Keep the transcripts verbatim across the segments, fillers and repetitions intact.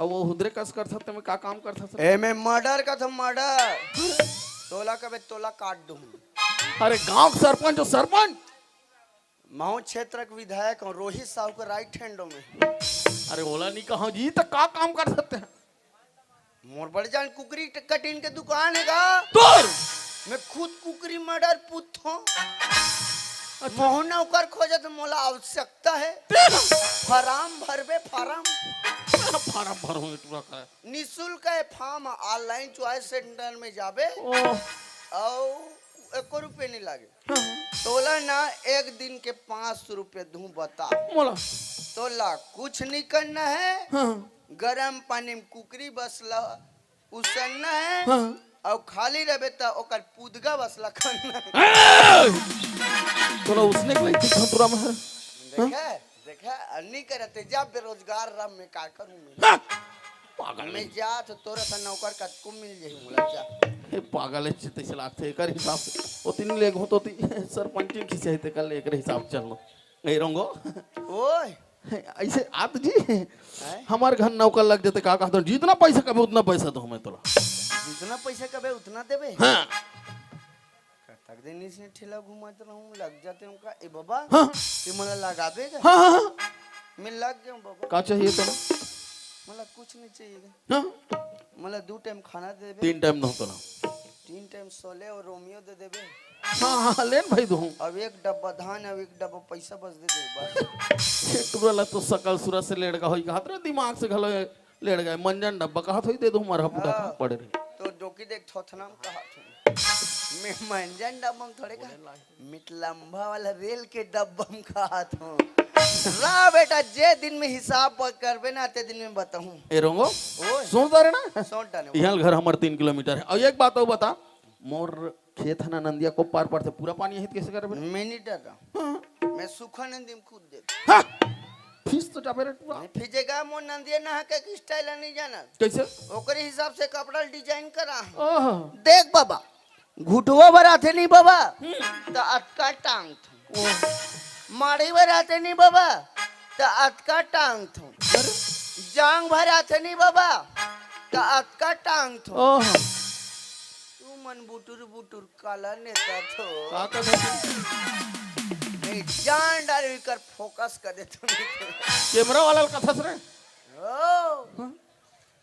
अब वो हुदरे कस करथस, तेमे का काम करथस रे? एमे मर्डर कथों, मर्डर। तोला कबे तोला काट दूं। अरे गांव के सरपंच हो, सरपंच। महूं क्षेत्र के विधायक हों, रोहित साहू के राइट हैंड हों मैं। अरे ओला नहीं कहा जी, त का काम करथस तें? मोर बड़े जान कुकरी ट-, कटिंग के दुकान हे गा। तोर? मैं खुद कुकरी मर्डर पूछथों। अच्छा। महूं नौकर खोजत, मोला आवश्यकता हे। तेरा? फार्म भरबे, फार्म। फार्म भरो, ये पूरा कर। निशुल्क हे फार्म, ऑनलाइन चॉइस सेंटर में जाबे। ओ। अउ एको रुपये नहीं लागे। हाँ। तोला ना एक दिन के पाँच सौ रुपये दूं, बता। मोला। तोला कुछ नहीं करना हे। हाँ। गरम पानी में कुकरी बस ला उसनना हे। हाँ। अउ खाली रहे त ओकर पुदगा बस ला खनना हे। ए! तोला उसने के लइकी खतरा में हे। देखे, देखे, नहीं करते, जा बेरोजगार रह, मैं का करूं मैं? हाँ। पागल मैं हे। जा तो तोरा सा नौकर कतको मिल जाही मोला, जा। हे पागल हे, तइसे लागथे, एकर हिसाब से। ओती नहीं लेगहूं त ओती सरपंची में खिसे हे, तेकर ले एकर हिसाब से चलना। ए रोंगो। ओए। अइसे आत जी, हैं? हमर घर नौकर लग जाते, का कहत हों, जितना पैसा कबे उतना पैसा दूं मैं तोला। जितना पैसा कबे उतना देबे? हाँ। कतक दिन अइसने ठेला घुमात रहूं, लग जाते हों का? ए बाबा, हाँ। ये मोला लगाबे का? हाँ, हाँ, हाँ। मैं लग गेंव बाबा। का चाहिए तोला? मोला कुछ नहीं चाहिए। हाँ। मोला दू टाइम खाना दे देबे। तीन टाइम नहीं तोला। तीन टाइम शोले अउ रोमियो दे देबे। हाँ, हाँ, ले न भाई दूं। अब एक डब्बा धान, अब एक डब्बा पैसा बस दे दे बस। ये टुरा ला तो सकल सूरत से लेड़गा होही, कहत रहे दिमाग से घलो लेड़गा हे। मंजन डब्बा कहत होही, दे दूं, मरहा पुटा हाँ। पड़े रही। तो डोकी देख थोथना में कहत हों। मैं मंजन डब्बा में थोड़े कहा, मिट लंबा वाला रेल के डब्बा में कहत हों। रा बेटा, जे दिन में हिसाब ब-, करबे ना, ते दिन में बताहूं। ए रोंगो, ओए। सुन तारे ना? सुन तारे। इहां ले घर हमर तीन किलोमीटर हे। अउ एक बात अउ बता, मोर खेत ह ना नंदिया कोपार परथे, पूरा पानी आही त कइसे करबे? मैं नहीं डरंव। हाँ। मैं सूखा नंदी में कूद देंव। हाँ। फीस तो जाबे रे टुरा। नहीं फीजेगा, मोर नंदिया नहा के स्टाइल नहीं जानत। कइसे? ओकरे हिसाब से कपड़ा डिजाइन करा। ओह। देख बाबा, घुटवा भर आथे नहीं बाबा, हम्म। त अतका टांगथों। ओह। माड़ी भर आथे नहीं बाबा, त अतका टांगथों। अरे। जांग भर आथे नहीं बाबा, त अतका टांगथों। ओह। तुमन बुटुर बुटुर काला नेताथो। का कहत हस? नहीं, जान डारे कर फोकस कर देथों। कैमरा वाला ल कथस रे? ओ। हाँ?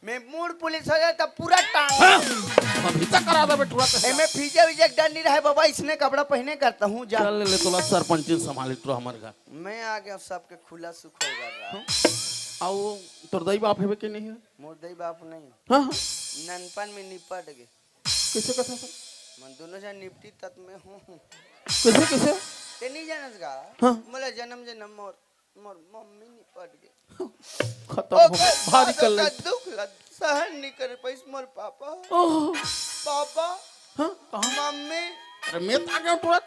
मैं मूड पुलिस हो जाए त पूरा टांग। हाँ? अभी तक करा देबे टुरा कस। एमे फीजे वीजे के डर नहीं रहे बाबा, अइसने कपड़ा पहिने करता हूँ जा। चल ले, ले तोला सरपंची संभाले टुरा हमर घर। मैं आ गेंव सबके खुला सुखल कर रहा। हाँ? अउ तोर दई बाप हेबे के नहीं हे? मोर दई बाप नहीं। हाँ, हाँ। ननपन में निपट गे। कइसे कथस? मन दोनों झन निपटी तत में हों। कइसे, कइसे? ते नहीं जानस का? हाँ। मोला जनम जनम मोर, मोर मम्मी निपट गे। खतम हो गे। ओकर भारी बाद कल्लई। ओकर दुख ला सहन नहीं कर पाइस मोर पापा। ओह। पापा। हाँ, कहाँ? मम्मी। अरे मैं त आ गेंव टुरा।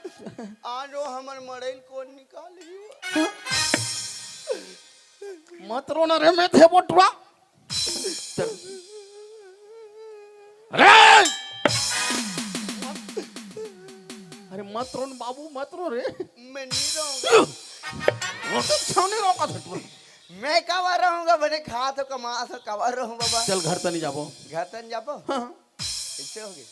आज वो हमर मड़ई ल कोन निकालही वो? हाँ। मत रो ना रे, मैं थे वो टुरा। चल। अरे! अरे मत रो न बाबू, मत रो रे। मैं नहीं रहूंगा। रो तो छाव नहीं रोका था तू। मैं काबर रहूंगा, बने खात हों, कमात हों, काबर रहूं बाबा? चल घर तनी जाबो। घर तनी जाबो? हाँ, हाँ। कइसे होगे?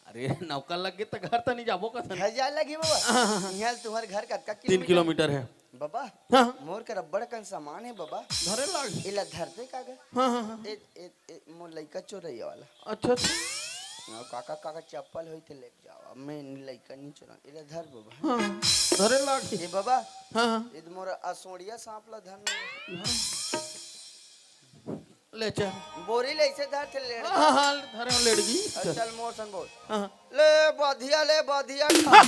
अरे नौकर लग गे त घर तनी जाबो कथन। घर जाए लगही बाबा। हाँ, हाँ, हाँ। इहां ले तुम्हर घर कतका तीन किलोमीटर? किलोमीटर हे। बाबा, हाँ, हाँ। मोर कर अब्बड़ कन सामान हे बाबा। धरे लाग। एला धरते का गा? हाँ, हाँ, हाँ। ए, ए, ए, मोर लइका चोरइया वाला। अच्छा, अच्छा। हाँ, काका, काका चप्पल होई ते लेके जाओ। अब मैं लइका नहीं चोरा। एला धर बाबा। हाँ, हाँ। धरे लाग। ए बाबा। हाँ, हाँ। ए मोर असोड़िया सांप ला धरना। हाँ। ले चल। बोरी ले अइसे धर थे लेड़। हाँ, हाँ, हाँ, धरे हो लेड़गी। चल। चल मोर सन बोल। हाँ, हाँ। ले बधिया, ले बधिया। हाँ।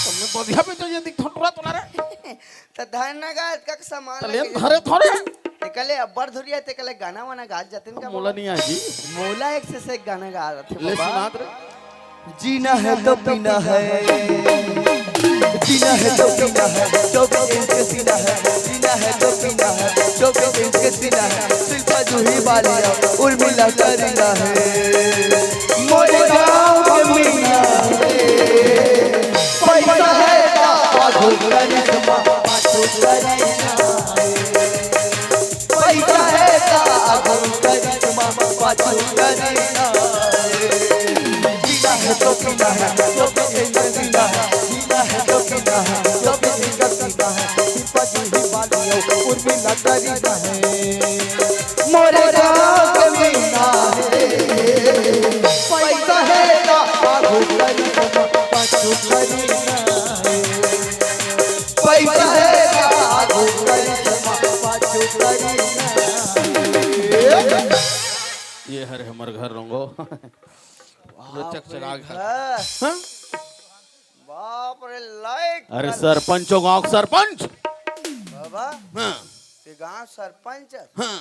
तुमने बधिया पे तो ये दिख थोड़ा तोला रे। त धरना गा, का सामान त ले लगे। धरे थोड़े। ते कले अब्बड़ धुरिया, ते कले गाना वाना गा जाते न का मोला बाबा? नहीं आएगी। मोला एक से, से एक गाना गा रहा थे ले बाबा। सुनात रे। जीना है तो पीना है, जीना है तो पीना है, चौबीस इंच के सीना है, जीना है तो पीना है, चौबीस इंच के सीना है, शिल्पा जूही वाली है, उर्मिला करीना है, मोरे गांव के मीना है, पैसा है तो आधो करिश्मा, आधो करिश्मा है, पैसा है तो आधो जीना है तो पीना है, तो पीना है, जीना है तो पीना है, तो पीना है, दीपा जी ही बालियो, उर्मिला करीना है। मोरे गाँव के मीना है, पैसा है ना, आगू करी जमा, पाछू करी ना है। पैसा है ना, आगू करी जमा, पाछू करी ना है। ये हरे हमर घर रंगो। जो बाप रे चकचका घर। घर। हाँ? बाप रे, लाइट अरे कर सरपंच हो, गांव के सरपंच। बाबा, हाँ। ते गांव सरपंच है? हाँ।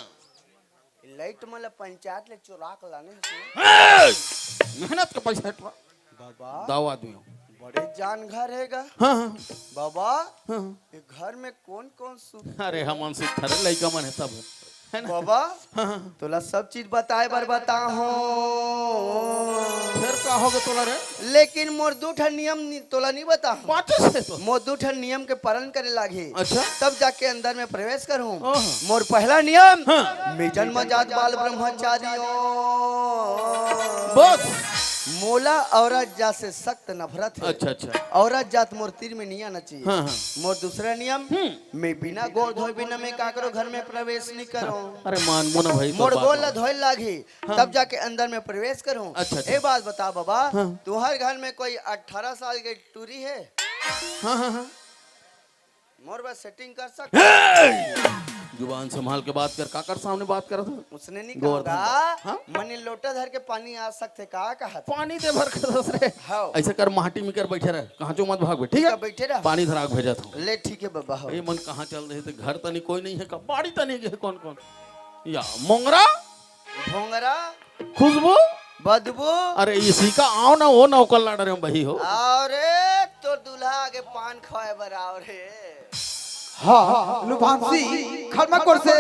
लाइट मन ल पंचायत ले चुरा के लाने हस ना? ए! मेहनत के पैसा हटवा। बाबा। दव आदमी हो। बड़े जान घर हे गा। हाँ, हाँ। बाबा, हाँ, हाँ। ये घर में कौन कौन सुत अरे हमन सुत हरे, लइका मन हे सब। है ना? बाबा, हाँ, हाँ। तोला सब चीज बताए बर बताहूँ। फिर का होगे तोला रे? लेकिन मोर दू ठन नियम नि-, तोला नहीं बताहूँ। बात से तो। मोर दू ठन नियम के पालन करे लागही। अच्छा। तब जाके अंदर में प्रवेश करहूँ। ओह। मोर पहला नियम, हाँ। मैं जन्मजात बाल ब्रह्मचारी हूँ। बस। मोला औरत जात से सख्त नफरत है। अच्छा, अच्छा। औरत जात मोर तीर में नहीं आना चाहिए। हाँ, हाँ। मोर दूसरा नियम, हम्म। मैं बिना गोड़ धोए बिना मैं काकरो घर में प्रवेश नहीं करूँ। अरे मान मोना भाई, तो मोर बात गोड़ ला है। धोए लागही, हाँ। तब जाके अंदर में प्रवेश करूँ। अच्छा, अच्छा। ए बात बता बाबा, हाँ। तुहर घर में कोई अठारह साल के टूरी है? हाँ, हाँ, हाँ। मोर बर सेटिंग कर सकत? जुबान संभाल के बात कर, काकर सामने बात करत हस? उसने नहीं गोवर्धन कहूँगा। हाँ? मने लोटा धर के पानी आ सकथे का कहत? पानी दे भर के दस रे। हाँ। ऐसे कर माटी में कर बैठे रह, कहाँ चो मत भागबे, ठीक है? बैठे रह। पानी धरा के भेजत हूँ। ले ठीक है बाबा, हाँ। ए मन कहाँ चल रहे थे, घर तनी कोई नहीं है का, बाड़ी तनी के कौन कौन? या मोंगरा? भोंगरा? खुशबू? बदबू? अरे इसी का आओ ना, वो नौकर लाडा रे बही हो। अरे तोर दूल्हा आगे पान खाए बर आओ रे। हाँ, लुभांशी खड़मा कोर से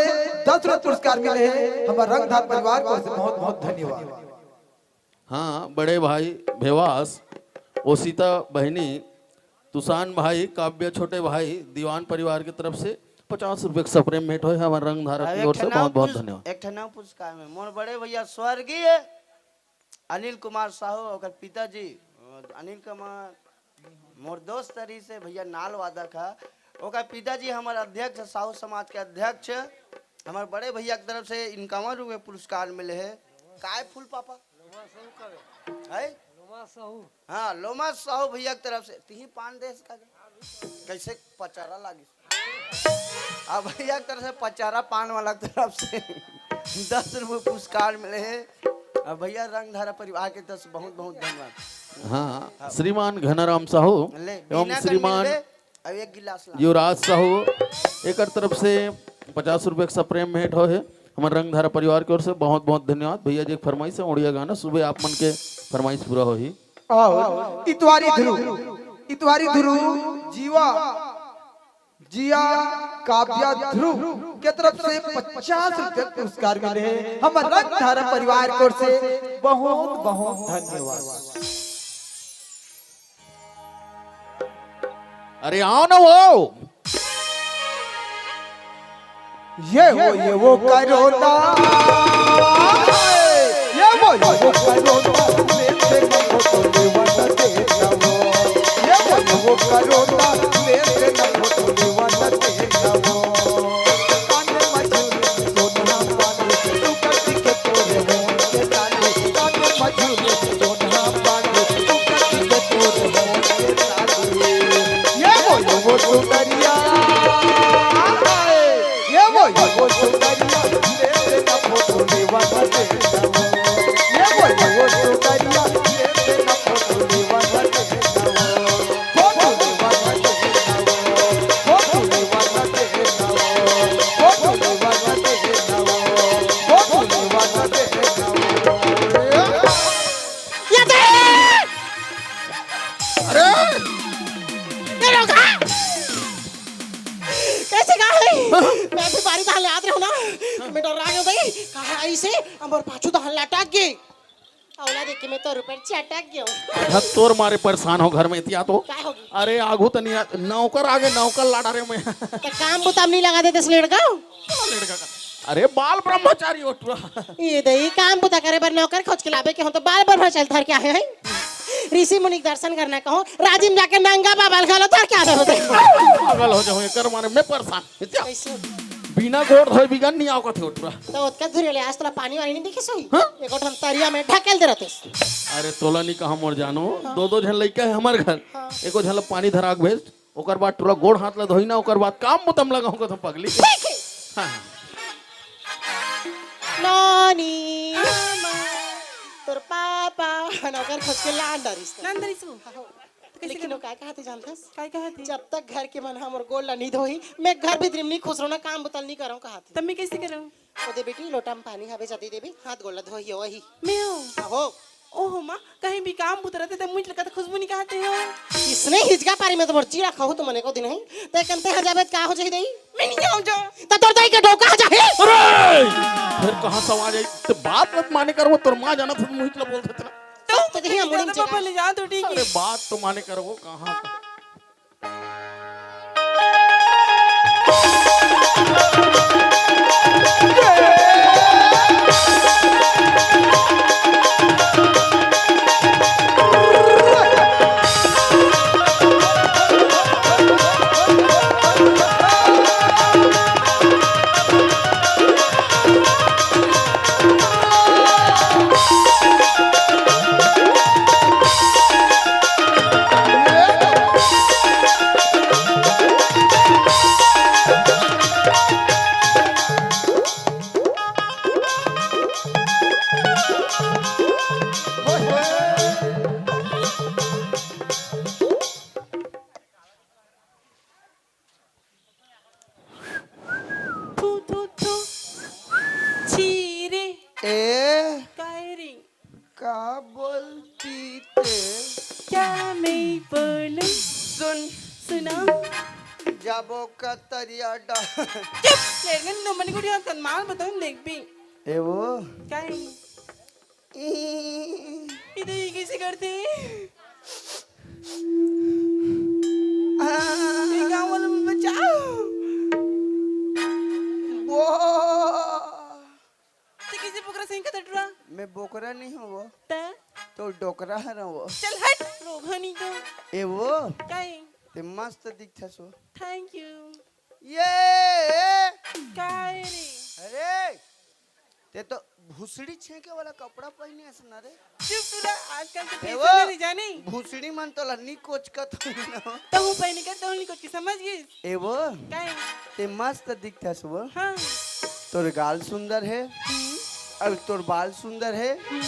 दस रुपये पुरस्कार मिले हे, हमर रंगधार परिवार कोर से बहुत बहुत धन्यवाद। हाँ, बड़े भाई भेवास, ओसिता बहिनी, तुसान भाई, काव्य छोटे भाई, दीवान परिवार की तरफ से पचास रुपये के सप्रेम भेंट होए हे, हमर रंगधारा अब की एक ओर से ठन बहुत बहुत पुरस-, धन्यवाद। एक ठन पुरस्कार में मोर बड़े भैया स्वर्गीय अनिल कुमार साहू, ओकर पिताजी, अनिल कुमार, मोर दोस्त तरी से भैया नाल वादक है, ओकर पिताजी हमर अध्यक्ष, साहू समाज के अध्यक्ष, हमर बड़े भैया की तरफ से इक्यावन रुपये पुरस्कार मिले हे। काय फूल पापा? है? लोमा साहू। हाँ, लोमा साहू भैया की तरफ से। तिही पान देस का? कैसे पचारा लागिस? अब भैया की तरफ से पचारा पान वाला की तरफ से दस रुपये पुरस्कार मिले हे। अब भैया रंगधारा परिवार के तरफ से बहुत बहुत धन्यवाद। हाँ, हाँ। श्रीमान घनाराम साहू ले, एवं बिना कर श्रीमान मिलबे, अब एक गिलास ला। युवराज साहू, एकर तरफ से पचास रुपये के सप्रेम भेंट होए हे। हमर रंगधारा परिवार की ओर से बहुत बहुत धन्यवाद। भैया जी के फरमाइश है, उड़िया गाना सुबह आप मन के फरमाइश पूरा होही। और इतवारी ध्रुव, इतवारी ध्रुव, जीवा, जिया, काव्या ध्रुव के तरफ से पचास रुपये पुरस्कार मिले हे। हमर रंगधारा परिवार की ओर से बहुत बहुत धन्यवाद। अरे आओ ना वो। ये वो, ये वो करो ना। ये वो, ये वो करो ना। ये वो, ये वो करो ना। ये वो, ये वो सुंदरिया, ये वो, ये वो सुंदरिया, ले लेना फोटो लेवा ना दे। ये वो, ये वो सुंदरिया, ले लेना फोटो लेवा ना दे। फोटो लेवा ना दे। फोटो लेवा ना दे। फोटो लेवा ना दे। फोटो लेवा ना दे। ये दे। अरे! ये लोग, हाँ! कैसे का है? मैं अभी बारी धान ले आत रहे हो ना, मैं डर रहा हूँ भाई। कहाँ आई से? हमर पाछू धान लटक गई। औला देख के मैं तोर ऊपर चटक गयो। हाँ, तोर मारे परेशान हो घर में इतिया तो। का होगी? अरे आगू तनी आ-, नौकर आगे नौकर लाडा रे मैं। तो काम बुता नहीं लगा देते इस लड़का? लड़का का। अरे बाल ब्रह्मचारी हो टुरा। ये दई काम बुता करे बर नौकर खोज के लाबे के हो तो बाल ब्रह्मचारी धर के आए हैं। ऋषि मुनि के दर्शन करना कहो, राजिम जाके नंगा बाबा घलो धर के आबे होते। पागल हो जाऊं, एकर मारे मैं परेशान। इत्या। कैसे? बिना गोड़ धोए बिगन नहीं आओ कथे हो टुरा। तो ओतका धुरिया ले आज तोला पानी वानी नहीं दिखे सोई? हाँ? एगो ठन तरिया में ढकेल दे रहतेस। अरे तोला नहीं कहा मोर जानो, हाँ। दो दो झन लइका है हमर घर। हाँ। एको झन ला पानी धरा के भेज, ओकर बाद टुरा गोड़ हाथ ला धोई ना, ओकर बाद काम बुता म लगा हो कथम पगली। ठीक है। हाँ, हाँ। नानी, तोर पापा नौकर खोज के लान डारिस त। लान डारिस वो? हाँ, हो। तो कैसे लेकिन करो? वो काय कहत हे जानथस? काय कहत हे? जब तक घर के मन ह मोर गोड़ ला नहीं धोही, मैं घर भीतरी में नहीं खुसरो ना, काम बुता ल नहीं करंव कहत हे। तब मैं कैसे करंव? ओ दे बेटी, लोटा में पानी हवे, जदी देबे, हाथ गोड़ ला धोही वही। मैं हो? हाँ, हो। ओहो माँ, कहीं भी काम बुता रहिथे त मुझ लगत खुशबू नहीं कहत हे हो। इसने हिजगा पारी में तो मोर चीरा खाहू तो मने को दिन है। ते कंते ह जाबे त का हो जाही दई? मैं नहीं जाऊँ जो। त तोर दई के डोका ह जाही। अरे! फिर कहाँ से आवाज आई? ते बात मत माने कर, वो तोर माँ जाना था, मुझ ला बोलते थे ना। तो तो कहीं हम मुड़िम तो चला। पहले जा तो ठीक अरे है। बात तो माने कर, वो कहाँ का? थू, थू, थू। छी रे। ए? काय रे? का बोलती ते? क्या मैं बोलूं? सुन। सुना। जाबो का तरिया डा- चुप! लेकिन नो मन गुड़िया तन माल बताऊं देख भी। ए वो? काय? ई- इधर ये कैसे करते हैं? आ। ये गाँव वालों में बचाओ। वो। ते कैसे बोकरा सही का टुरा? मैं बोकरा नहीं हूँ वो। ते? तो डोकरा है ना वो। चल हट, रोगनी तो। ए वो। काय? ते मस्त दिखथस वो। Thank you। ये। काय रे? अरे, ते तो भुसड़ी छेंके वाला कपड़ा पहिने हस ना रे। चुप टुरा, आजकल के ए fashion वो, नहीं जानी। भुसड़ी मन तोला नी कोचकत हो ना। तहूँ पहिने के, तहूँ नी कोचकी, समझ गिस? ए वो, काय? ते मस्त दिखथस वो। हाँ। तोर गाल सुंदर है, हम्म। अउ तोर बाल सुंदर है, हम्म।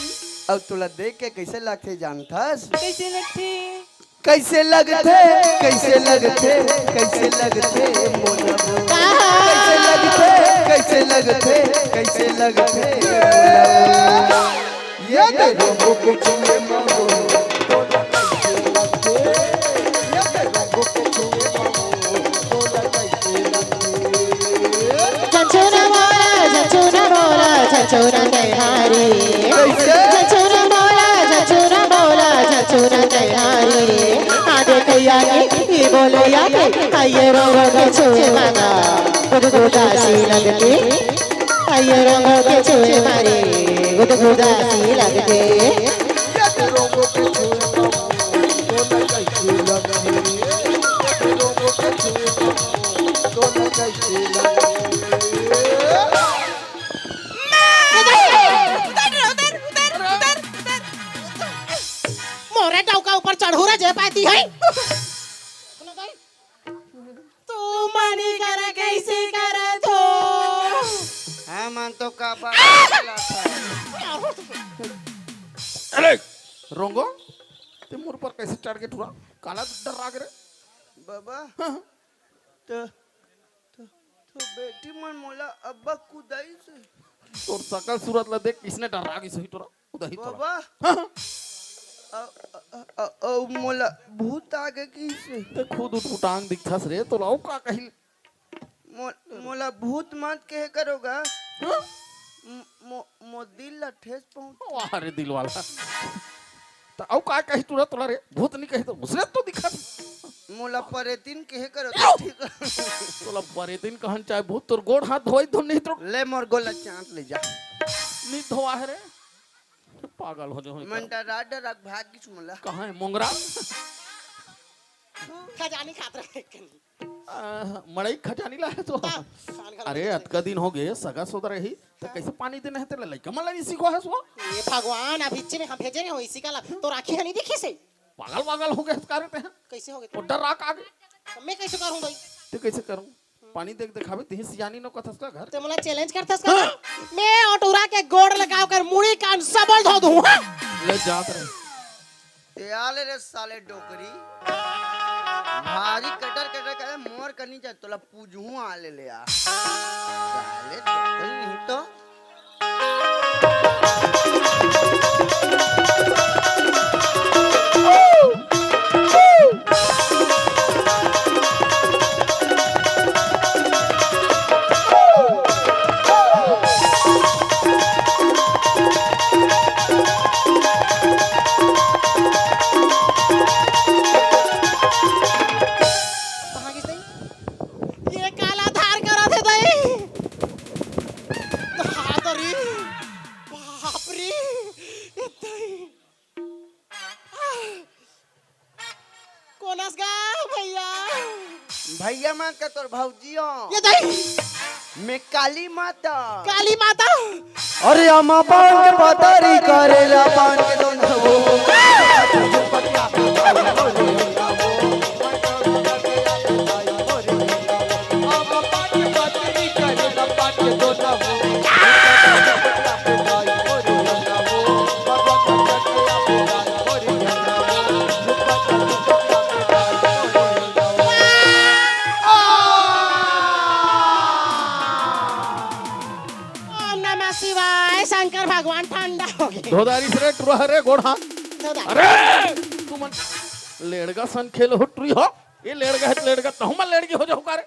अउ तोला देख के कैसे लगथे जानथस? कैसे लगथे? कैसे लगथे, कैसे लगथे, कैसे लगथे मोला बोल। कैसे लगथे, कैसे लगथे, कैसे लगथे मोला बोल। ये देखो बुक छुए मामो, तोला कैसे लगथे? ये देखो बुक छुए मामो, तोला कैसे लगथे? झनझुना बोला, झनझुना बोला, झनझुना कहारी। कैसे? झनझुना बोला, झनझुना बोला, झनझुना कहारी। आगे कहिया के, ई बोले आगे, आइए रो रो के छुए मांगा, गुदगुदा सी लगती। आइए रो रो के छुए मारे, गुदगुदा सी लगती। जब रोगों के छुए मामो, तो न कैसे लगती। जब रोगों के छुए मामो, तो न कैसे लगती। उधर, उधर, उधर, उधर, उधर। मोरे डौका ऊपर चढ़ू रे जे पाती है। तू मनी कर कैसे करत हो? हाँ, मन तो का बात करत है। अरे, रोंगो, ते मोर पर कैसे चढ़ के टुरा? काला डर्रा गे रे। बाबा, हाँ। तो, तो, तो बेटी मन मोला अब्बा कुदाई से। तोर सकल सूरत ला देख, किसने डर्रा गिस होही टुरा? उदाही तोरा। बाबा। हाँ, हाँ। अ, अ, अ, अ, अ, मोला भूत आ गे कहिसे। ते खुद उठपुटांग दिखथस रे, तोला अउ का कही? मो-, मोला भूत मत कहे करो गा। हाँ? म-, मो-, मो दिल ला ठेस पहुंच। वाह रे दिल वाला। त अउ का कही टुरा तोला रे? भूत नहीं कही तो घुसरे तो दिखत। मोला परेतिन कहे करो तो ठीक। तोला परेतिन कहन चाहे भूत, तोर गोड़ हाथ धोई धो नहीं तो। ले मोर गोड़ ला चाट ले जा। नहीं धोआ है रे, पागल हो जाओ। मन डरा डरा भाग गिस मोला। कहाँ है मोंगरा? खजानी खात रहे कनी। आ, मड़ई खजानी ला है तो। हाँ, खान खा अरे, अतका दिन हो गए, सगा सोदर रही, तो हाँ। कैसे पानी देना है तेरे लइका मन ला नहीं सीखो है सो? ये भगवान, अब हिच्चे में हम भेजे रहे हो इसी का ला, तो राखी हनी दिखी से। पागल वागल हो गए इस कारण ते हैं। कैसे हो गए? और डर राख आगे। तो मैं कैसे करूँ भाई? ते कैसे करूँ? पानी देख दिखावे, तिही सियानी नो कथस का घर। ते मोला चैलेंज करथस का? हाँ। मैं ओटुरा के गोड़ लगाव कर मुड़ी कान सबल धो दूँ, हाँ? ले जात रहे। ते आ ले रे साले डोकरी। भारी कटर कटर करे मोर कनी जा तोला पूजहूँ आ ले ले आ। साले डोकरी नहीं तो। कहाँ गिस दई? ये काला धार करा थे दई। हाथ रे, बाप रे, ये दई। कोनस गा भैया? भैया मान के तोर भौजियो। ये दई। मैं काली माता। काली माता। अरे अम्मा पान के पतारी करेला पान के दोनों। ओम नमः शिवाय, शंकर भगवान ठंडा हो गए। धोदारी से रे टुरा रे गोड़ हाथ। धोदारी। अरे तू मन लेड़गा सन खेल हो टुरी हो। ये लेड़गा है तो लेड़गा, तहु मन लेड़गी हो जाओ का रे?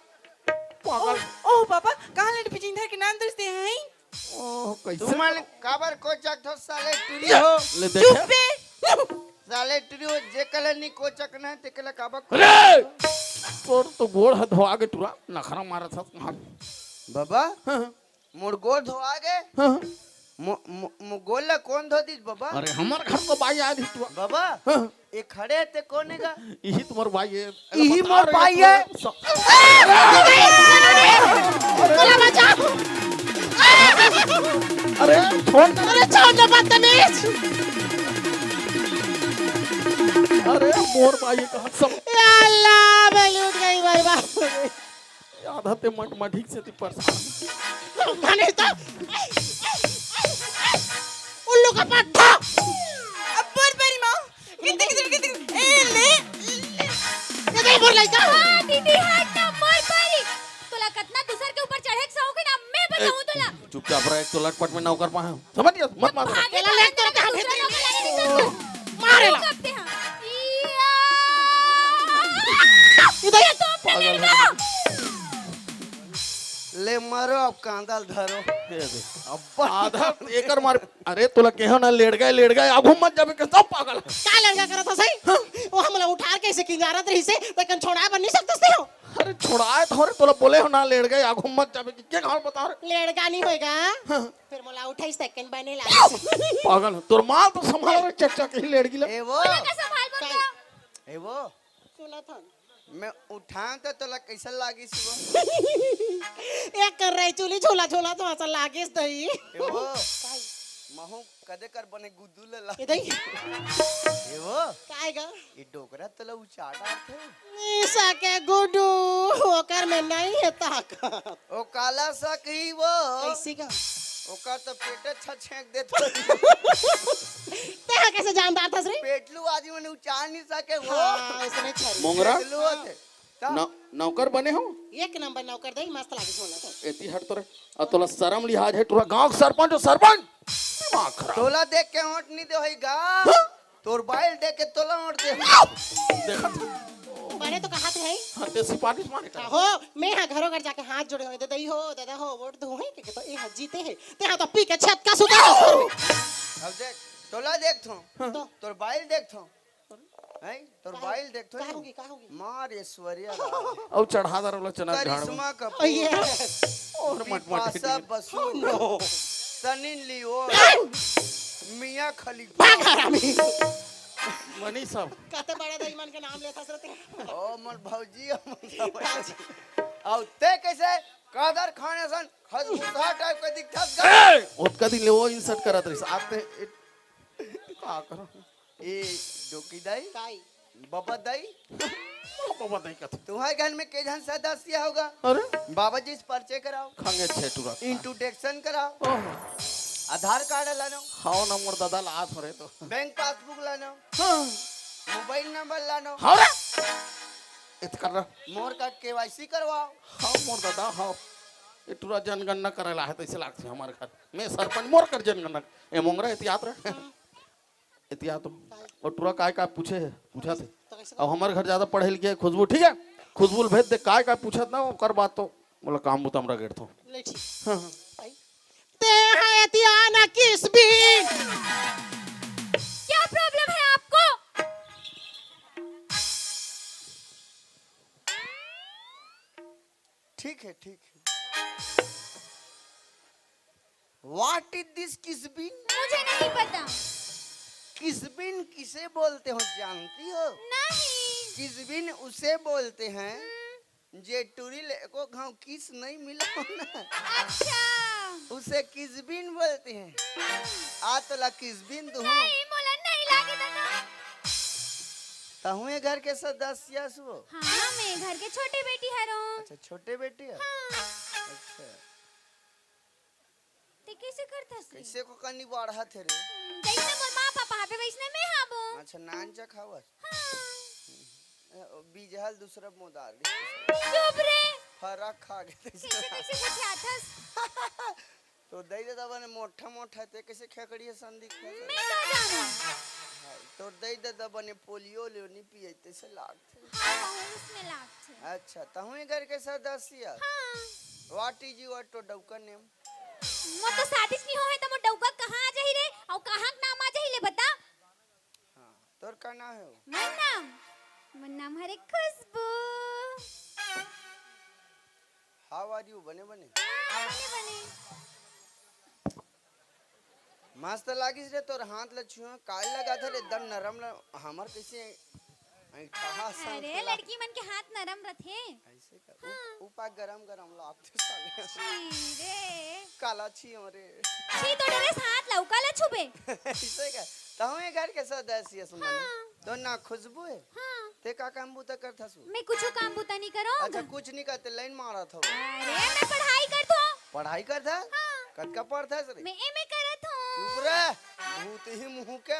पागल। ओह पापा, कहाँ लेट पिचिन धर के नान दरसते हैं? ओह, कैसे? तुमन काबर कोचक थो साले टुरी हो? ले देखे? चुप बे। साले टुरी हो, जे कला नी कोचक ना, ते कला काबर को- अरे! तोर तो गोड़ ह धोआ गे टुरा, नखरा मारत हस। हाँ। बाबा, हाँ। मोर गोड़ धोआ गे? हाँ। मो-, मो-, मो गोड़ ला कौन धो दिस बाबा? अरे, हमर घर तो बाई आए रही टुरा। बाबा, हाँ। ए खड़े हे ते कोन हे गा? इही तुम्हर बाई हे। इही मोर बाई हे। स- बोला बचा। अरे छोड़। अरे छोड़ ना बदतमीज। अरे मोर बाई हे कहाँ सब। या अल्लाह, मैं लूट गई बर्बाद। आधा ते मट मटिक से ती परेशान। माने तो उल्लू का पट्टा। अब बोल परी माँ, कितने, कितने, कितने, ए, ले, ले। ये दे बोल लइका। हाँ, दीदी, हट ना, बोल परी। तोला कतना दूसर के ऊपर चढ़े के शौक हे ना, मैं बताऊँ तोला। चुपचाप रह, एक तो लटपट में नौकर पा है। समझ गया? मत मार। भागे एला ले, तो तोरा कहाँ दूसरा भेज नौकर लाने नहीं सकता। मार एला। तू कब ते हाँ? इया। इधर ये तो अपने लड़का। ले मारो, अब कांदा ल धरो। ये दे। अब्बा। आधा एकर मार। अरे तोला केहो ना लेड़गा, लेड़गा, आगू मत जाबे के सब पागल हे। का लेड़गा करत हस? हाँ? वो हमला उठार के ऐसे किंगारत रहिसे, त कन छोड़ा बन नहीं सकतस ते हो? अरे छोड़ाए थोरे, तोला बोले हो ना लेड़गा, आगू मत जाबे के, के घर बता रे? लेड़गा नहीं होएगा। हाँ। फिर मोला उठाई second बने लागे। पागल, तोर माल तो संभाल रे, चकचक ही लेड़गी ले। ए वो। का संभाल बोल का? ए वो। सुनत हन। मैं उठान त तोला कैसन लागिस वो? एक कर रही चुली झूला झूला तो असन लागिस दही। ए वो। महू कदे कर बने गुद्दू ले ला। ए दही। ए वो। काय गा? ये डोकरा तोला उचाटा थे। निशा के गुड्डू, ओकर में नहीं है ताकत। ओ काला सक ही वो। कैसी का? ओकर तो पेटे छ छेंक देत हो। तेहा कैसे जानदार थस रे? पेटलू आदमी मने उचार नहीं सके वो। हाँ, उसने छरी। मोंगरा? पेटलू होते। ता? नौ-, नौकर बने हो? एक नंबर नौकर दे, मस्त लागे सोना तो। एती हट तोरे। आ तोला शरम लिहाज है, टुरा गांव के सरपंच हो, सरपंच। दिमाग खराब। तोला देख के ओंट नहीं दे होई गा। हाँ? तोर बाइल देख के तोला ओंट दे। देखत। बने तो कहात है। हाँ, ते सिपारिश मारे कर। हो, मैं हाँ घरों घर जाके हाथ जोड़े होए, ददई हो, दादा हो, वोट दो है, के तो ए हाँ जीते हैं। ते हाँ तो पी के छत का सुता हो। अब देख, तोला देख थो। हाँ। तो? तोर बाइल देख थो। हैं? तोर का बाइल देख तो का नहीं। होगी, का होगी? मार ऐश्वर्या राय। अउ चढ़ा दर वाला चना झाड़ में। करिश्मा कपूर। Oh, yes। और मटमट Bipasha Basu. Oh, no। Sunny Leone. Mia Khalifa. भाग हरामी। मनी सब। कते बड़ा दई मन के नाम लेथस रे तें। ओ, मोर भौजी, मोर भौजी। अउ तें कइसे कादर खान असन खसबूसा type के दिखथस गा? ए, ओतका दिन ले वो insult करत रहिस। आते, ए, का करो? ए, डोकी दाई, ताई। बबा दाई। बबा दाई कथे। तुम्हारे घर में के झन सदस्य होगा? अरे? बाबा जी से परिचय कराओ। खंगे छेटुरा। Introduction कराओ। ओहो। आधार कार्ड लानो। हव ना मोर ददा ला आत हो रे तो। Bank passbook लानो। हाँ। Mobile number लानो। हव रे। इत कर रहा। मोर का KYC करवाओ। हव मोर ददा, हव। ए टुरा जनगणना करे ला हे, तइसे लागथे हमर घर। मैं सरपंच, मोर कर जनगणना। ए मोंगरा, एती आत रह। एती आ तो। अउ टुरा काय काय पूछे हे, पूछत हे। तो कइसे अउ हमर घर जादा पढ़े लिखे हे, खुशबू, ठीक हे? खुशबू ल भेज दे, काय काय पूछत ना, ओकर बाद तो मोला काम बुता म रगेड़थों। ले ठीक। हाँ, हाँ। भाई। तें हा एती आ ना किसबिन। क्या problem है आपको? ठीक है, ठीक है। What is this किसबिन? मुझे नहीं पता। किसबिन किसे बोलते हो, जानती हो? नहीं। किसबिन उसे बोलते हैं, हम्म। जे टुरी ले एको घाव किस नहीं मिला हो ना। अच्छा। उसे किसबिन बोलते हैं। आ तोला किसबिन दूँ। नहीं, मोला नहीं लागे दादा। तहूँ ए घर के सदस्य हस वो? हाँ, मैं घर के छोटे बेटी हरों। अच्छा, छोटे बेटी हे? हाँ। अच्छा। तें कइसे करथस रे? कइसे को कनी बाढ़त हे रे? हम्म, जइसने मोर माँ पापा हाबे, वइसने मैं हाबों। अच्छा, नान चक हवस? हाँ। ए, ओ बीजहल दूसरा मोदार रे। चुप रे। फरक खा गे तइसे। कइसे, कइसे गोठियाथस? तोर दई ददा बने मोठा मोठा हे, तें कइसे खेकड़ी असन दिखथस? मैं का जानों? हाँ, तोर दई ददा बने पोलियो ओलियो नइ पिए, तइसे लागथे। हाँ, बहुत उसमें लागथे। अच्छा, तहूँ ए घर के सदस्य हस? हाँ। What is your तो डउका name? मोर तो शादी नइ होहे त मोर डउका कहाँ आ जाही रे? अउ कहाँ के नाम आ जाही ले बता? हाँ, तोर का नाम हे वो? मोर नाम? मोर नाम हरे खुशबू। How are you? बने, बने। हाँ, बने, बने। मस्त लागिस रे तोर हाथ ल छुआ, काय लगाथस रे, एकदम नरम ल-, हमर कइसे अंगठा सा अरे, लड़की मन के हाथ नरम रथे। अइसे का? उ, हाँ। उपा गरम गरम लागथे साले। छी रे। काला छी हो रे। छी तो डरे हाथ ल, काला छुबे। अइसे का? तहूँ ए घर के सदस्य हस। हाँ। तोर नाम खुशबू हे? हाँ। तें का काम बूता करथस वो? मैं कुछू काम बूता नइ करों। अच्छा, कुछ नइ करथस, लाइन मारत हवस। अरे, मैं पढ़ाई करथों। पढ़ाई करथस? हाँ। कतका पढ़थस रे? मैं MA करत हों। चुप रे, भूतही मुँह के।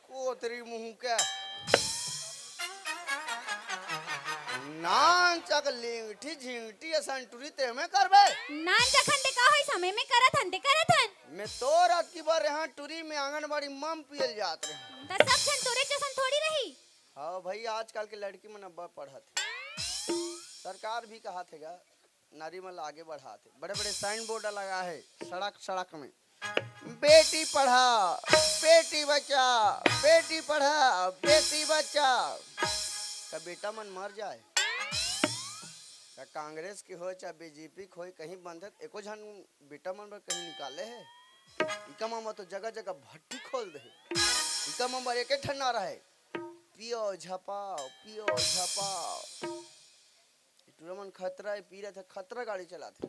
कोतरी मुँह के। नान चक लिंगठी झिंगठी असन टुरी तें में करबे। नान चक हन ते का होइस, हमन में करत हन ते करत हन। मैं तोर अतकी बार रेहेंव टुरी में आंगनबाड़ी म पिए ल जात रेहेंव। त सब झन तोरे जइसन थोड़ी रही। हाँ भाई, आजकल के लड़की मन अब्बड़ पढ़त हे। सरकार भी कहत हे गा, नारी मन ला आगे बढ़ात हे। बड़े-बड़े sign board लगा हे सड़क-सड़क में, "बेटी पढ़ा, बेटी बचा, बेटी पढ़ा, बेटी बचा।" त बेटा मन मर जाए, चाहे कांग्रेस के होय, चाहे BJP के होय, कहीं बनथे त एको झन बेटा मन बर कहीं निकाले हे? इका मामा तो जगह-जगह भट्टी खोल दे हे। इका मामा एक ठन नारा हे, "पियो झपाओ, पियो झपाओ।" टूरा मन खतरा हे, पी रहे थे, खतरा गाड़ी चलाथे।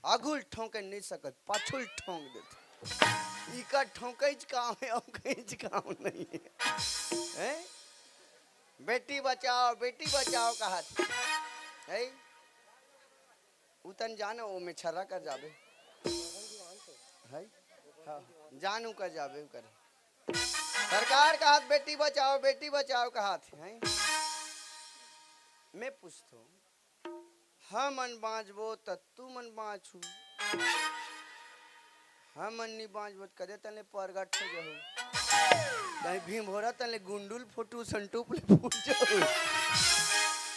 आगू ल ठोंके नइ सकत, पाछू ल ठोंक देथे। इका ठोंकइच काम हे, अउ कहींच काम नइ हे। हैं? बेटी बचाओ, बेटी बचाओ कहत हे। हैं? उतन जानो, ओ में छर्रा कर जाबे। हैं? हाँ, जान उ कर जाबे, उ कर। सरकार कहत बेटी बचाओ, बेटी बचाओ कहत हे, हैं? मैं पूछथों, हमन बाँचबो त तुमन बाँचहू, हमन नी बाँचबो त कदे तन ले परगट हो जहू, कहीं भीम भोरा तन ले गुंडुल फोटू संटूप ले फूट जहू।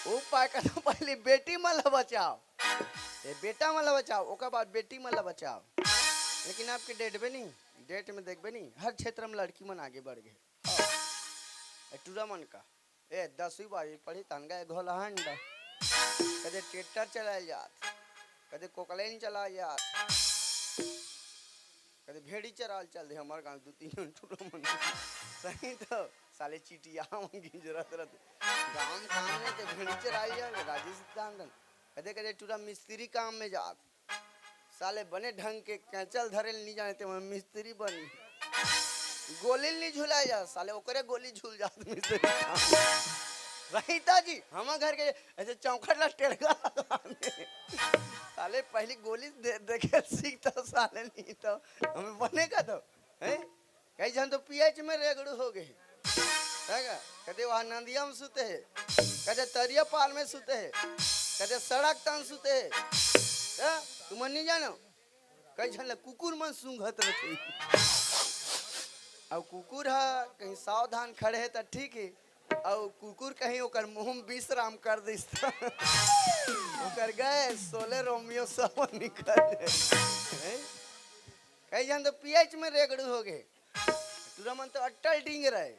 ओ पाय कदम पहले बेटी मन ला बचाओ, ए बेटा मन ला बचाओ, ओकर बाद बेटी मन ला बचाओ। लेकिन आपके डेट में नहीं, डेट में देखबे नहीं, हर क्षेत्र में लड़की मन आगे बढ़ गए। ए, टूरा मन का, ए, दसवीं बारहवीं पढ़ी तहन का घोलहंड, कदे ट्रैक्टर चलाए जात, कदे कोकलेन चलाए जात, कदे भेड़ी चराल चल दे हमार गांव दू तीन जन टूरा मन। सही तो साले चिटिया मन गिंजरत रहते। गांव काम में ते भेड़ी चराल जाए, राजेश दान दन। कदे कदे टूरा मिस्त्री काम में जात। साले बने ढंग के कैंचल धरे नहीं जाने ते मैं मिस्त्री बनी। गोली नहीं झुलाए जा, साले ओकरे गोली झूल जात मिस्त्री काम। रहीता जी, हमार घर के ऐसे चौखट ला टेढ़ा लगा दे। साले पहली गोली दे, देखे सीख तो साले नहीं तो हमें बने का तो, हैं? कई झन तो पीएच में रेगड़ू हो गए। है का? कदे वहाँ नंदिया में सुते है, कदे तरिया पार में सुते है, कदे सड़क तन सुते है। हैं? तुमन नहीं जानो? कई झन ला कुकुर मन सूंघत रथे। अब कुकुर हा कहीं सावधान खड़े है त ठीक है, अब कुकुर कहीं ओकर मुंह में विश्राम कर दिस त ओकर गए सोले रोमियो सब निकल जाए। हैं? कई झन तो पीएच में रेगड़ू हो गए। टूरा मन तो अट्टल डींग रहे।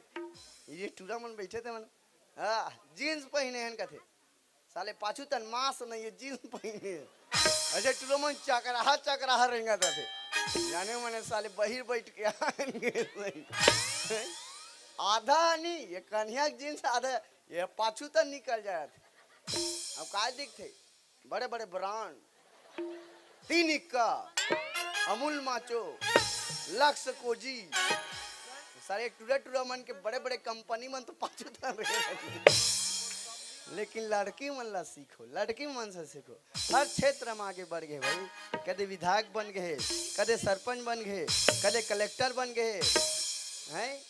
ये टूरा मन बैठे थे मन, हाँ, जींस पहने हैं कथे। साले पाछू तन मास नहीं है, जींस पहने हैं। ऐसे टूरा मन चकराहा चकराहा रेंगत रथे। जाने मने साले बहिर बैठ के आएंगे। आधा नहीं, ये कन्हैया के जींस आधा, ये पाछू तन निकल जाए। अब काय दिखते? बड़े बड़े ब्रांड, तीन इक्का, अमूल माचो, लक्स कोजी, सारे टूरा टूरा मन के बड़े बड़े कंपनी मन तो पाछू धर रहे हैं। लेकिन लड़की मन ला सीखो, लड़की मन से सीखो। हर क्षेत्र में आगे बढ़ गए भाई। कदे विधायक बन गए, कदे सरपंच बन गए, कदे कलेक्टर बन गए, हैं,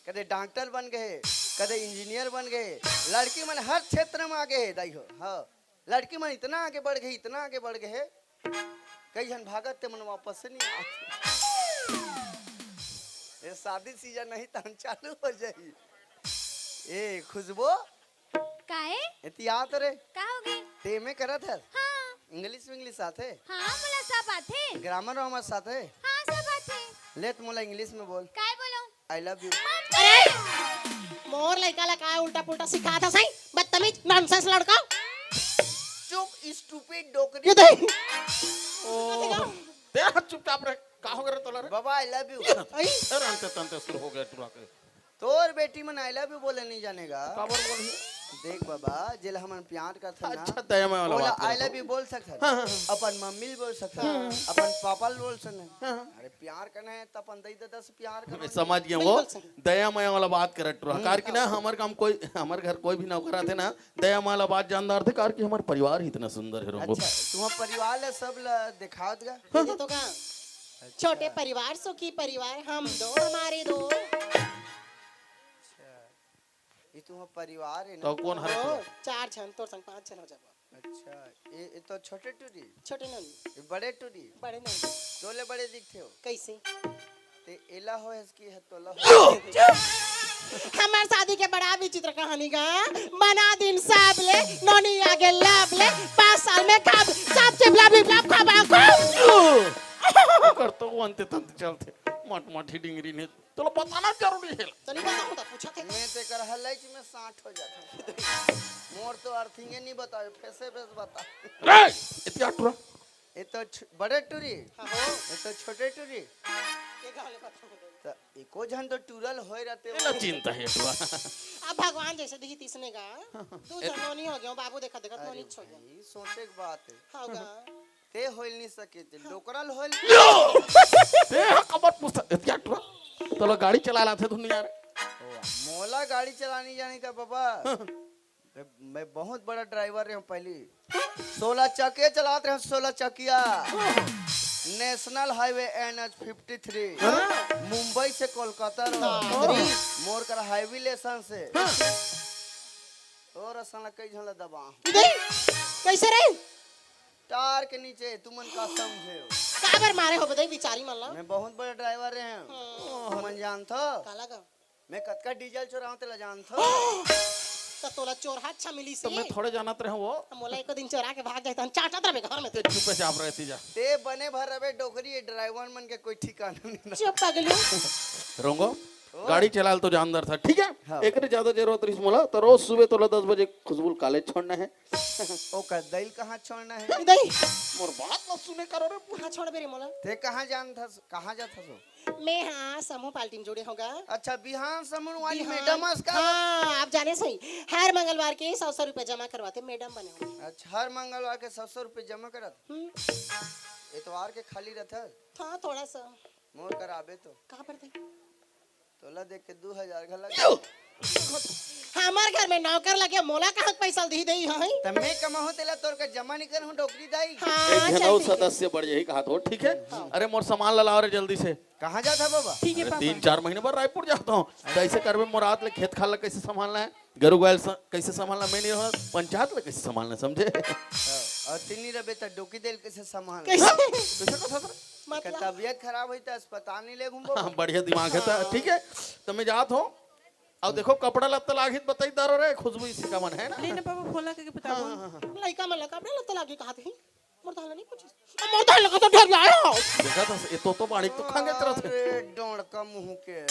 कदे डॉक्टर बन गए, कदे इंजीनियर बन गए। लड़की मन हर क्षेत्र में आगे है दाई हो। हाँ, लड़की मन इतना आगे बढ़ गए, इतना आगे बढ़ गए, कई झन भागत ते मन वापस से नहीं आते। ये शादी सीजन नहीं तहन चालू हो जाई। ए खुशबू, काहे? एती आत रे। का हो गए? ते में करत हस? हाँ। इंग्लिश विंग्लिश आथे? हाँ, मोला सब आथे। ग्रामर वामर साथे? हाँ, सब आथे। ले त मोला इंग्लिश में बोल। काय बोलो? I love you। अरे! मोर लइका ला काय उल्टा पुल्टा सिखात हस, हैं? बदतमीज, नॉनसेंस लड़का। चुप, स्टूपिड डोकरी। ये दे। ओ, दे हाथ चुपचाप रह। का हो गए रे तोला रे? बाबा, I love you। आई? फिर अंते तंते शुरू हो गया टूरा के। तोर बेटी मन I love you बोले नहीं जानेगा। काबर बोलही? देख बाबा, जेला हमन प्यार करथन ना, अच्छा, दया माया वाला ओला बात करत I love हूँ। You बोल सकथन। हाँ, हाँ, हाँ। अपन मम्मी ल बोल सकथन, हाँ। अपन पापा ल बोल सकथन। हाँ, हाँ। अरे प्यार करना है त अपन दई ददा से प्यार मैं करना। समझ गया वो। बिल्कुल सही। दया माया वाला बात करत रहा। हम्म। कार की ना हमर काम कोई, हमर घर कोई भी नौकर आथे ना, दया माया वाला बात जानदार थे, कार की हमर परिवार ही इतना सुंदर है रोंगो। अच्छा, तुम्हार परिवार ला सब ला दिखावत गा? ये तो का? अच्छा। छोटे परिवार सुखी परिवार, हम दो हमारे दो। अच्छा, ये तुम्हार परिवार है ना? तो कौन हरे ओ, तू? चार झन, तोर संग पांच झन हो जाबो। अच्छा, ये, ये तो छोटे टूरी। छोटे नोनी। ये बड़े टूरी। बड़े नोनी। तोले बड़े दिखथे हो। कैसे? ते एला हो हस की है तोला हो। हमार शादी के बड़ा विचित्र कहानी गा। बना दिन सब ले, नोनी आगे लब ले, पाँच साल में खब, सब चिप लब लिप लब खबा खब। कर तो वो अंते तंते चलते, मट मट ही डिंगरी ने। तोला बताना जरूरी है। चली बताऊं तो पूछा थे। मैं ते कर हलैच में सांठ हो जाता। मोर तो अर्थिंगे नहीं बताओ, फेसे फेस बता। रे, इतिया टूरा। ये तो छ-, बड़े टूरी। हाँ हो। ये तो छोटे टूरी। ये गाँव ले बताऊं तो। तो एको झन तो टूरल होए रहते ये हो। ला चिंता है टूरा। अब भगवान जैसे दिही तीसने का। दू झन नोनी हो गया, बाबू देखा देखा अरे नोनी छो गया। भाई, सोचे के बात है। हाँ गा। ते होइल नहीं सके, ते डोकरल होइल। ते हा कबर पूछता, एतिया टुरा। तोला गाड़ी चला लाथे दुनिया रे। ओ, मोला गाड़ी चलानी जाने का बाबा। मैं, मैं बहुत बड़ा ड्राइवर रहे हूँ पहली। सोलह चकिया चलात रहे हूँ, सोलह चकिया। National highway NH fifty three. हाँ। मुंबई से कोलकाता रहो। हाँ। मोर कर हाईवे लेसन से। हाँ। और असन ला कई झन ला दबा। दे, कैसे रे? टार के नीचे तुमन का समझे हो? काबर मारे हो बताई बिचारी मन ला? मैं बहुत बड़े ड्राइवर रहे हैं। हाँ। तुमन जानथो? काला का? मैं कतका डीजल चोराऊं तेला जानथो? त तोला चोरहा अच्छा मिलिस तो हे। मैं थोड़े जानत रहे वो। मोला एको दिन चोरा के भाग जाए, त हम चाटत रहबे घर में। ते चुपे चाप रहती जा। ते बने भर रहे डोकरी, ये ड्राइवर मन के कोई ठिकाना नहीं ना। चुप पगलू। रोंगो, ओ। गाड़ी चलाल तो जानदार था, ठीक है? हाँ। एकरे ज्यादा जरूरत रहिस मोला, तो रोज सुबह तोला दस बजे खुशबू कॉलेज छोड़ना है। ओकर दई ल कहाँ छोड़ना है? दई। मोर बात मत सुने करो रे। कहाँ छोड़बे रे मोला? ते कहाँ जान था, कहाँ जात हस? मैं हाँ समूह पार्टी में जुड़े होगा। अच्छा, बिहान समूह वाली बिहान। मैडम हस का? हाँ, आप जाने सही, हर मंगलवार के सौ सौ रुपए जमा करवाते, मैडम बने हो। अच्छा, हर मंगलवार के सौ सौ रुपए जमा करत? हम्म। एतवार के खाली रहत? हाँ, थोड़ा सा। मोर कराबे तो। कहाँ पर थे? तोला देख के दू हजार घला। हमार घर में नौकर लगे, मोला कहाँ के पैसा दी दे हई? त मैं कमाहूं तेला तोर का जमा नहीं करहूं डोकरी दाई। हाँ, एक झन चल अउ ठीक है। सदस्य बढ़ जाही कहा तो, ठीक है? हाँ। अरे मोर सामान ला लाओ रे जल्दी से। कहाँ जात है बाबा? ठीक है अरे पापा। तीन चार महीने बाद रायपुर जाता हूँ। तो ऐसे करबे मोर हाथ ले खेत खार ला कैसे संभालना है, गरु गाय स-, कैसे संभालना, मैं नहीं रहूँ, पंचायत ला कैसे संभालना, समझे? हाँ, और तीन नहीं रबे त डोकी देल कैसे संभालना? कैसे? कैसे कथा था? मतलब? तबियत खराब हुई तो अस्पताल नहीं ले घूमबो? हाँ, बढ़िया दिमाग है तो, हाँ। ठीक है? तो मैं जात हूँ। अब देखो, कपड़ा लत्ता लागी त बताई दारो रे, खुशबू इसी का मन है ना? ले ना पापा, फोला करके बता हाँ, दो। हाँ, हाँ, हाँ। लइका मन ला कपड़ा लत्ता लागी कहा थे? मोर दाई ला नहीं पूछिस। अब मोर दाई ला तो ढेर लाया। देखा था, ये तो, तो बाड़ी तो खांगे तरह थे। अरे, डोंड़का मुंह के।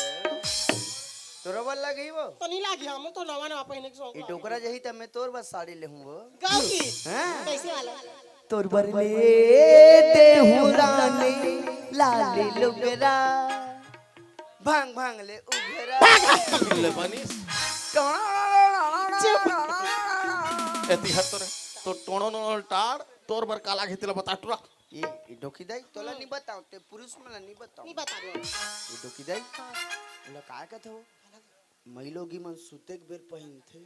तोरा बर लागी वो? तो नहीं लागी, हम तो नवा नवा पहने के शौक ये है। डोकरा जही त मैं तोर बर साड़ी ले हूँ वो। गाँव की? हाँ? कैसे वाला? तोर बर ले दे हूँ रानी, लाली लुगरा। भांग भांग ले उघरा। ले बनिस। चुप। एती हट तो रे। तो टोणो नो टाड़, तोर बर काला घेती ला बता टुरा। ये, ये डोकी दाई, तोला नहीं बताओ, ते पुरुष मन ला नहीं बताओ। नहीं बता दो। ये डोकी दाई, हाँ। ओला काय कहत हो? मई लोगी मन सुते के बेर पहिनथे।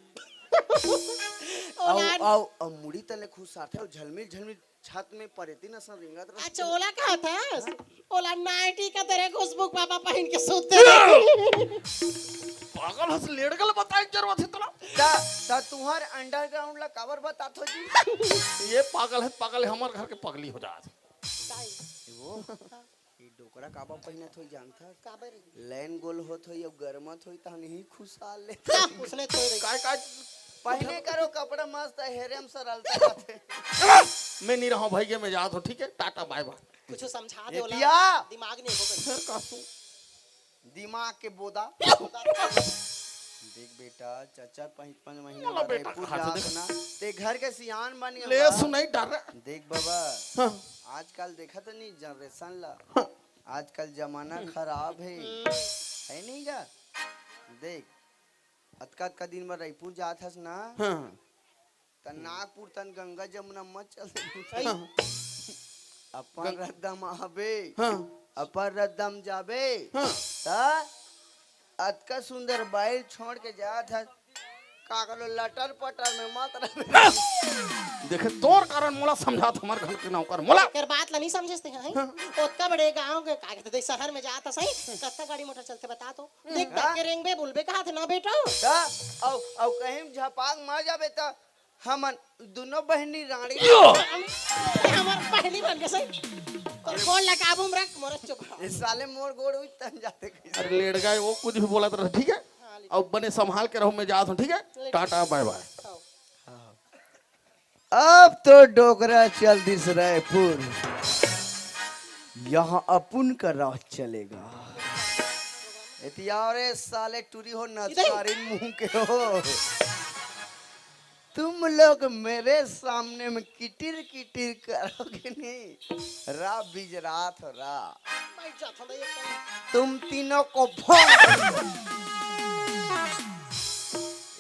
अउ, ओला अउ, अउ मुड़ी तले खुसारथे, अउ झलमिल, झलमिल छत में परेती न सन रेंगत रथे। अच्छा, ओला कहत हस? ओला नाइटी का तेरे खुशबू पापा पहिन के सुते रहे। पागल हस, लेड़गल बताए के जरूरत है तोला। ता, ता तुहर underground ला काबर बतात हो जी? ये पागल है, पागल है, हमार घर के पगली हो जात। ताई। वो? ये डोकरा काबर पहिनत होई जानथस? काबर? लैन गोल होत होई, अब गरमत होई, तहन ही खुशहाल ले। क्या? उसने तो नहीं। काय, काय? पहिने करो कपड़ा मस्त है, हेरे म सरलता रहथे। मैं नहीं रहूं भाई, ये मैं जात हूं, ठीक है? टाटा, बाय बाय। कुछ समझा दे ओला। एतिया। दिमाग नहीं होगा। फिर का तू? दिमाग के बोदा। देख बेटा, चार चार पाँच पाँच महीना ओला बाद बेटा, रायपुर हाथ जात देख। ना, ते घर के सियान बन गए ले बा। सुनाई डर। देख बाबा, हाँ। आजकल देखा तो नहीं generation ला। हाँ। आजकल जमाना खराब है, है नहीं का? देख, अतका अतका दिन बर रायपुर जात हस ना, हाँ। त नागपुर तन गंगा जमुना मत चल। सही। अपन गंग- रद्दम आबे, हाँ। अपन रद्दम जाबे, हाँ। त अतका सुंदर बाइल छोड़ के जात हस, का कहलो लटर पटर में मत रह। देखे तोर कारण मोला समझात हमर घर के नौकर मोला। एकर बात ला नहीं समझे थे, हैं? हाँ। ओतका बड़े गांव के का कहते शहर में जात हस, कत्ता गाड़ी मोटर चलते बता तो। देख हाँ। तक के रेंगबे बोलबे कहा थे ना बेटा। का? औ, औ कहीं झपाक मार जाबे त हमन दोनों बहनी रानी। अरे हमार पहली बन के सही। तो बोल ला काबू में रख, मोर चुप रह। इस साले मोर गोड़ उठ तन जाते कैसे? अरे लेट गए, वो कुछ भी बोला तो ठीक है। हाँ, लेट। अब बने संभाल के रहो, मैं जात हूँ, ठीक है? लेट। टाटा, बाय बाय। हाँ। अब तो डोकरा चल दिस रायपुर, यहाँ अपुन का राज चलेगा। एतिया रे साले टूरी हो, नचकारी मुंह के हो। तुम लोग मेरे सामने में किटिर किटिर करोगे नहीं, रा बिजरात हो रा। बैठ जा, थोड़ा ये कर। तुम तीनों को फोन।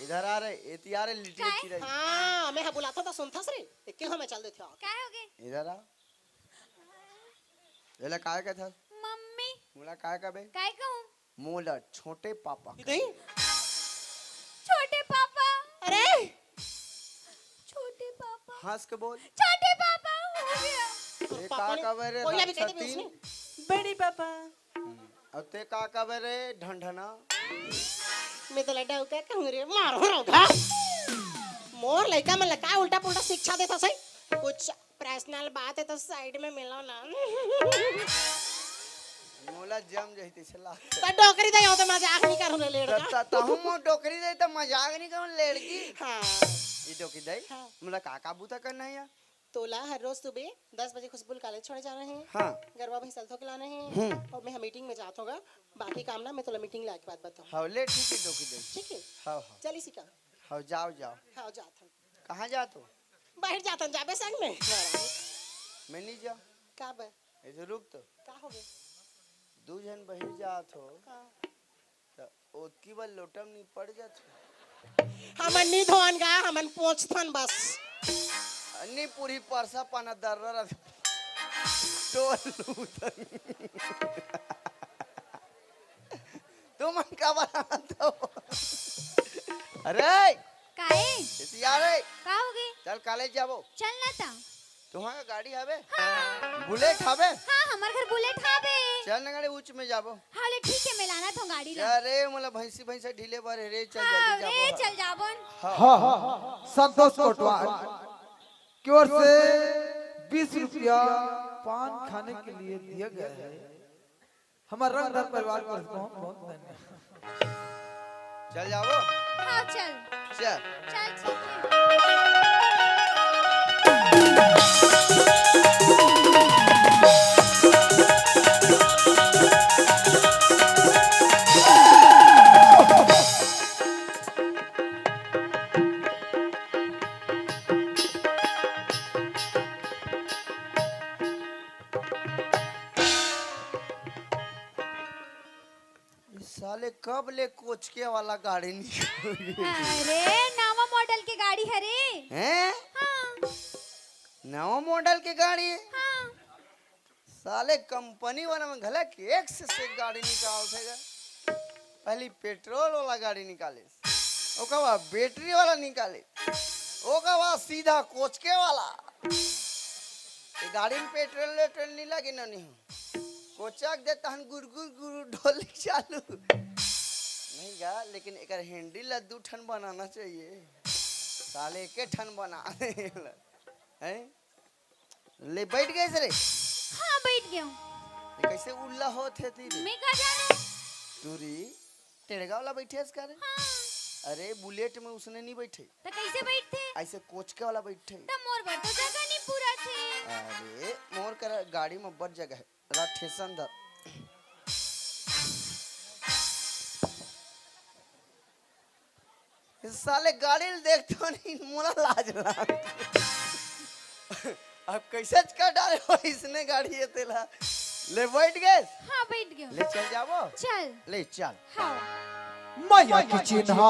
इधर आ रे, एतिया रे, लिटी काय? एती रही। हाँ, मैं हा बुलाता था, सुनता रे। एक के हमें चल देते हो। काय हो गए? इधर आ। एला काय कहत हस? मम्मी। मोला काय कहबे? काय कहूँ? मोला छोटे पापा इधर ही? कहबे। छोटे पापा। अरे। छोटे पापा। हंस के बोल। छोटे पापा हो गया। ये पापा का ने कहबे रे? कोई ना भी कहते भी छतीन? उसने। बड़े पापा। हम्म। अब ते का कहबे रे ढनढना? मैं तो लड्डा का कहूँ रे, मारो रौधा। मोर लइका मन ला का उल्टा पुल्टा शिक्षा देता सही? कुछ पर्सनल बात है तो साइड में मिलो ना। मोला हम जही तइसे लागथे। त डोकरी दई हो त मजाक नहीं करूँ रे लेड़ त, का। त, तहूँ मोर डोकरी दई त मजाक नहीं करूँ लेड़ की। हाँ। ये डोकरी दई, हाँ। मोला का, का बूता करना हे या? तोला हर रोज सुबह दस बजे खुशबू ल कॉलेज छोड़े जाना हे। हाँ। गरवा भैंस ल धो के लाना हे। हम्म। अउ मैं ह मीटिंग में जात हों गा, बाकी काम ना मैं तोला मीटिंग ले आके बाद बताहूँ। हाँ, ले ठीक हे डोकरी दई। ठीक हे? हाँ, हाँ। चल इसी का। हाँ, जाव, जाव। हाँ, जात हन। कहाँ जात हो? बाहिर जात हन, जाबे संग में। मैं नहीं जाव। का बर? ए तो रुक तो। का हो गे? दू झन बाहिर जात हो। हाँ। त ओतकी बर लोटा म निपट जात हो। हमन नी धोवन गा, हमन पोंछथन बस। अन्नी पूरी परसा पाना दर्रा रथ टोल लूथन। तुमन काबर हाथ हो? अरे! काहे? एती आ रे। का हो गे? चल कॉलेज जाबो। चल ना ता। तुँहर गाड़ी हवे? हाँ। बुलेट हवे? हाँ, हमर घर बुलेट हवे। चल ना गाड़ी ऊँच में जाबो। हाँ, ले ठीक हे, मैं लानत हों गाड़ी ला। अरे, मोला भैंसी, भैंसा ढीले बर हे रे, चल हाँ, जल्दी जाबो रे, हाँ। चल जाबो न। हाँ। हाँ, हाँ, हाँ। संतोष कोटवार की ओर से बीस रुपया पान खाने के लिए दिया गया है। हमर रंगधर परिवार के तरफ से बहुत, बहुत धन्यवाद। चल जाबो। हाँ, चल। चल। चल, ठीक हे। साले कब ले कोचके वाला गाड़ी निकल गे? अरे, नवा मॉडल के गाड़ी हरे। हैं? हाँ। नवा मॉडल के गाड़ी? हाँ। साले कंपनी वाला में घलक एक से, से गाड़ी निकालथे गा। पहली पेट्रोल वाला गाड़ी निकाले, ओकर बाद बैटरी वाला निकाले, ओकर बाद सीधा कोचके वाला। ये गाड़ी में पेट्रोल वेट्रोल नहीं लगे ननी हो। कोचक दे तहन गुर गुर गुर ढोली चालू। नहीं गा, लेकिन एकर हैंडल ला दू ठन बनाना चाहिए। साले एके ठन बना दे। हैं? ले बैठ गे रे। हाँ, बैठ गेंव। ये कैसे उल्ला होत हे तेरी? मैं का जानों? टूरी, टेड़गा वाला बैठे हस का रे? हाँ। अरे, बुलेट में उसने नहीं बैठे। त कैसे बैठथे? ऐसे कोचके वाला बैठे। त मोर बर तो जगह नहीं पूरा थे। अरे, मोर कर गाड़ी में बड़ जगह हे। राठेसन धर। साले गाड़ी ल देखथों नहीं, मोला लाज लाग। अब कैसे कर डारे हो इसने गाड़ी हे तेला। ले बैठ गे? हाँ, बैठ गेंव। ले चल जाबो? चल। ले चल। हाँ। मया के चिन्हा